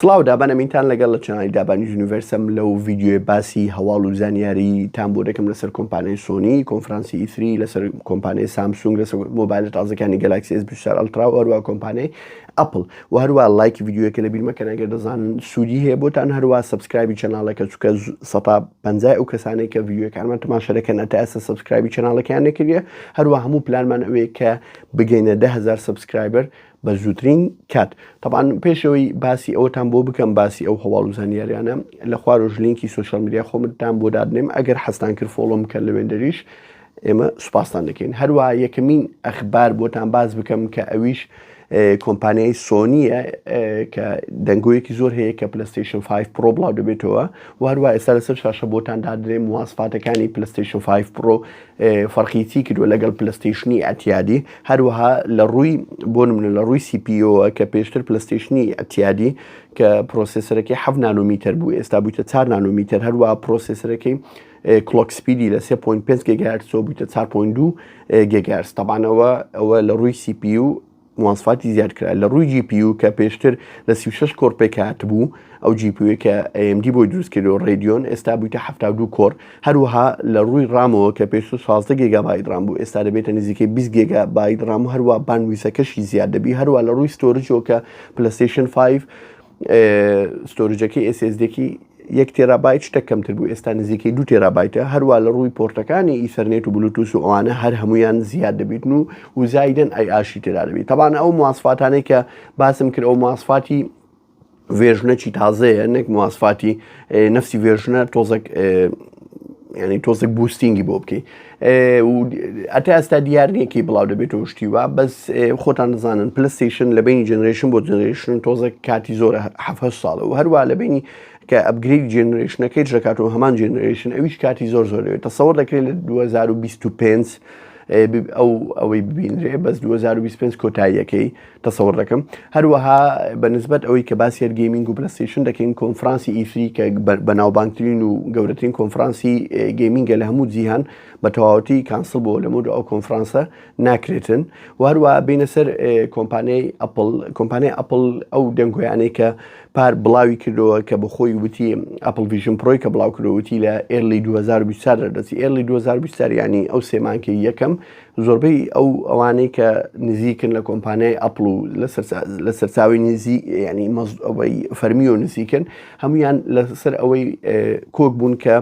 سڵاو دابان ئەمینتان لەگەڵ لە channel ی دابان Universe م لەو ڤیدیۆی باسی هەواڵ و زانیاری تان بۆ دەکەم لەسەر کۆمپانیای سۆنی کۆنفرانسی E3 لەسەر کۆمپانیای سامسونگ لەسەر مۆبایلە تازەکانی گەلاکسی S 24 Ultra و هەروە کۆمپانیای ئەپل و هەروە لایکی ڤیدیۆیەکە لە بیرمەکەن ئەگەر دەزانن سوودی هەیە بۆتان هەروە subscribe ی channel ەکە چونکە سەتا پەنجای ئەو کەسانەی کە ڤیدیۆکانمان تەماشا دەکەن هەتا ئێستا subscribe ی channel ەکەیان نەکردیە هەروە هەموو پلانمان ئەوەیە کە بگەینە 10000 subscriber بە زووترین کات. تەبعەن پێش ئەوەی باسی ئەوەتان بۆ بکەم باسی ئەو هەواڵ و زانیاریانە لە خوارۆش لینکی social media خۆمتان بۆ دادنێم ئەگەر حەزتان کرد follow م بکەن لەوێندەریش ئێمە سوپاستان دەکەین هەروە یەکەمین ئەخبار بۆتان باس بکەم کە ئەویش کۆمپانیای سۆنیە کە دەنگۆیەکی زۆر هەیە کە پلەستیشن 5 Pro بڵاو دەبێتەوە و هەروە ئێستا لەسەر شاشە بۆتان دادرێ مواسفاتەکانی پلەستیشن 5 Pro فەرقی چی کردووە لەگەڵ پلەستەیشنی ئەتیادی هەروەها لە ڕووی بۆ نمونە لە ڕووی CPU ەوە کە پێشتر پلەستەیشنی ئەتیادی کە processor ەکەی 7 نانۆمیتەر بوو ئێستا بوویتە 4 نانۆمیتەر هەروە processor ەکەی clock speed ی لە 3.5 گێگاهێرتز بوویتە 4.2 گێگاهێرتز تەبانەوە ئەوە لە ڕووی CPU مواسفاتی زیاد کرا لە ڕووی GPU کە پێشتر لە 36 core پێکهاتبوو ئەو GPU کە AMD بۆی دروست کردو Radeon ئێستا بوویتە 72 core هەروەها لە ڕووی RAM ەوە کە پێشتر 16 گێگابایت RAM بوو ئێستا دەبێتە نزیکەی 20 گێگابایت RAM و هەروە bandwidth ەکەشی زیاد دەبی هەروە لە ڕووی storage ەوە کە پلەستەیشن 5 storage ەکەی SSD ەکی یەک تێرابایت شتێک کەمتر بوو ئێستا نزیکەی دو تێرابایتە هەروە لە ڕووی port ەکانی ئیسەرنێت و بلوتوس و ئەوانە هەر هەمویان زیاد دەبیتن و و زایدن ئەی ئاشی تێدا دەبیت تەبان ئەو مواسفاتانەی کە باسم کرد ئەو مواسفاتی version ەکی تازەیە نەک مواسفاتی نفسی version ە تۆزێک ینی تۆزێک boosting ی بۆ بکەیت ئەتا ئێستا دیار نییە کەی بڵاو دەبێتەوە شتی وا بەس خۆتان دەزانن پلستیشن لە بینی generation بۆ generation تۆزێک کاتی زۆرە ه ساڵە و هەروە لە بینی کە upgrade generation ەکەی دەکاتەوە هەمان generation ئەویش کاتی زۆر زۆر دەوێت تەسەوەر دەکرێت لە 2025 ئەو ئەوەی ببینرێ بەس 2025 کۆتاییەکەی تەسەوەر دەکەم هەروەها بە نسبەت ئەوەی کە باسی هەر gaming و پلەستەیشن دەکەین کۆنفرانسی E3 کە بەناوبانگترین و گەورەترین کۆنفرانسی gaming ە لە هەموو جیهان بە تەواوەتی cancel بۆ لە مۆد ئەو کۆنفرانسە ناکرێتن و هەروە بینە سەر کۆمپانیای ئەپل کۆمپانیای ئەپل ئەو دەنگۆیانەی کە پار بڵاوی کردەوە کە بەخۆی وتی Apple Vision Pro ی کە بڵاو کردەوەتی لە early 2024 دەردەچی early 2024 ینی ئەو سێمانکەی یەکەم زۆربەی ئەو ئەوانەی کە نزیکن لە کۆمپانیای ئەپڵ و لە سەرچاوی نزی ینی ئەوەی فەرمی و نزیکن هەمویان لەسەر ئەوەی کۆک بوون کە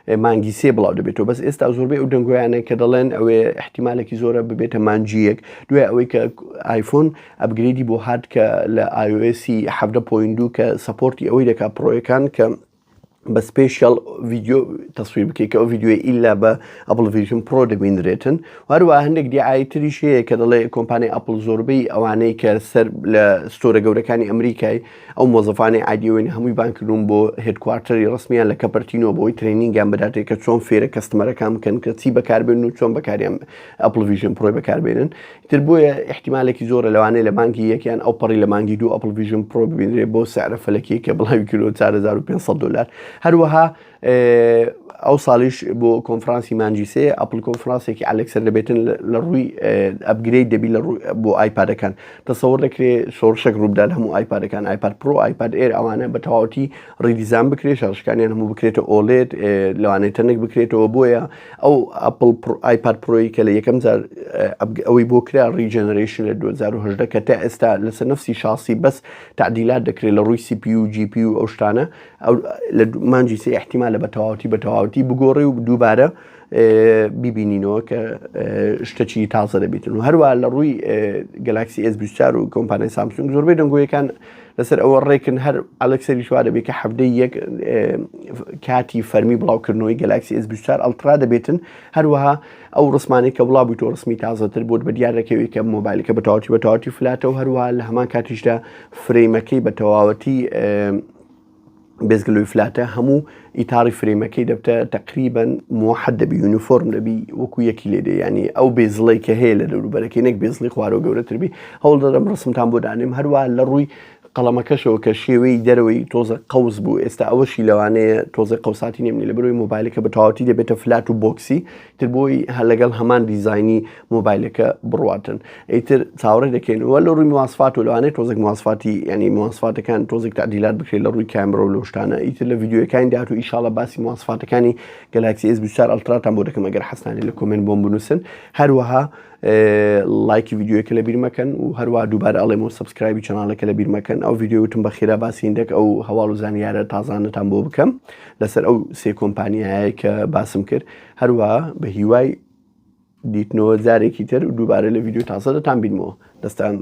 مانگی سێ بڵاو دەبێتەوە بەس ئێستا زۆربەی ئەو دەنگۆیانە کە دەڵێن ئەوێ احتیمالێکی زۆرە ببێتە مانجیەک دوای ئەوەی کە ئایفۆن upgrade ی بۆ هات کە لە iOS 17.2 کە support ی ئەوەی دەکات Pro یەکان کە بە special ڤیدیۆ تەسویر بکەیت کە ئەو ڤیدیۆی ئیلا بە Apple Vision Pro دەبینرێتن هەروە هەندێک دیعای تریش هەیە کە دەڵێ کۆمپانیای ئەپل زۆربەی ئەوانەی کە سەر لە store ە گەورەکانی ئەمریکای ئەو مۆزەفانی عادیوێن هەمووی بانکردون بۆ headquarter ی ڕسمیان لە کەپەرتینەوە بۆی training یان بداتێ کە چۆن فێرە customer ەکان بکەن کە چی بەکاربێن و چۆن بەکاریان Apple Vision Pro ی بەکاربێنن تر بۆیە ئیحتیمالێکی زۆرە لەوانەیە لە مانگی یەک یان ئەوپەڕی لە مانگی دوو Apple Vision Pro ببینرێ بۆ سعرە فەلەکیە کە بڵاوی کردەوە 4500 دلار هەروەها ئەو ساڵیش بۆ کۆنفرانسی مانجی سێ ئەپل کۆنفرانسێکی ئەلکسەر دەبێتن لە ڕووی upgrade دەبی لە ڕووی بۆ ئایپادەکان تەسەوەر دەکرێت شۆڕشێک ڕووبدا لە هەموو ئایپادەکان iPad Pro iPad Air ئەوانە بە تەواوەتی redesign بکرێت شاشەکانیان هەموو بکرێتە OLED لەوانەیە تەنک بکرێتەوە بۆیە ئەو ئەپل iPad Pro ی کە لە یەکەم جار ئەوەی بۆ کرا regeneration لە 2010 کە تا ئێستا لەسەر نفسی شاسی بەس تعدیلات دەکرێت لە ڕووی CPU GPU ئەو شتانە ئەو لە مانجی سێ احتیمالە بە تەواوەتی بە تەواوەتی بگۆڕێ و دووبارە بیبینینەوە کە شتەکی تازە دەبیتن و هەروە لە ڕووی گەلاکسی S24 و کۆمپانیای سامسونگ زۆربەی دەنگۆیەکان لەسەر ئەوە ڕێکن هەر ئەلکسەری شوا دەبێت کە هەفتەی یەک کاتی فەرمی بڵاوکردنەوەی گەلاکسی S24 Ultra دەبێتن هەروەها ئەو ڕسمانی کە بڵاو بوویتەوە ڕسمی تازەتر بۆت بە دیار دەکەوێت کە مۆبایلەکە بە تەواوەتی بە تەواوەتی flat ە و هەروەها لە هەمان کاتیشدا frame ەکەی بە تەواوەتی بێزگلوی flat ە هەموو ئیتاڕی frame ەکەی دەبتە تقریبا موحد دەبی یونیفۆرم دەبی وەکو یەکی لێ دێ ینی ئەو bezel ەی کە هەیە لە دەوروبەرەکەی نەک bezel ی خوارەوە گەورەتر بی هەوڵ دەدەم ڕسمتان بۆ دانێم هەروە لە ڕووی قەڵەمەکەشەوە کە شێوەی دەرەوەی تۆزە قەوس بوو ئێستا ئەوەشی لەوانەیە تۆزە قەوساتی نێمنی لە بەرەوەی مۆبایلەکە بە تەواوەتی دەبێتە flat و boxy تر بۆی هەر لەگەڵ هەمان دیزایانی مۆبایلەکە بڕواتن ئیتر چاوەڕێ دەکەینەوە لە ڕووی مواسفات و لەوانەیە تۆزێک مواسفاتی ینی مواسفاتەکان تۆزێک تعدیلات بکرێت لە ڕووی کامرە و لەو شتانە ئیتر لە ڤیدیۆەکانی داهاتوو ئیشاڵە باسی مواسفاتەکانی گەلاکسی ئێس 24 ئەلتراتان بۆ دەکەم ئەگەر حەزتان لە comment بۆم بنووسن هەروەها لایکی ڤیدیۆیەکە لە بیر مەکەن و هەروە دووبارە ئەڵێم و subscribe ی channel ەکە لە بیر مەکەن ئەو ڤیدیۆ وتم بە خێرا باسی هندێک ئەو هەواڵ و زانیارە تازانەتان بۆ بکەم لەسەر ئەو سێ کۆمپانیایە کە باسم کرد هەروە بە هیوای دیتنەوە جارێکی تر و دووبارە لە ڤیدیۆ تازە دەتان بینمەوە دەستان.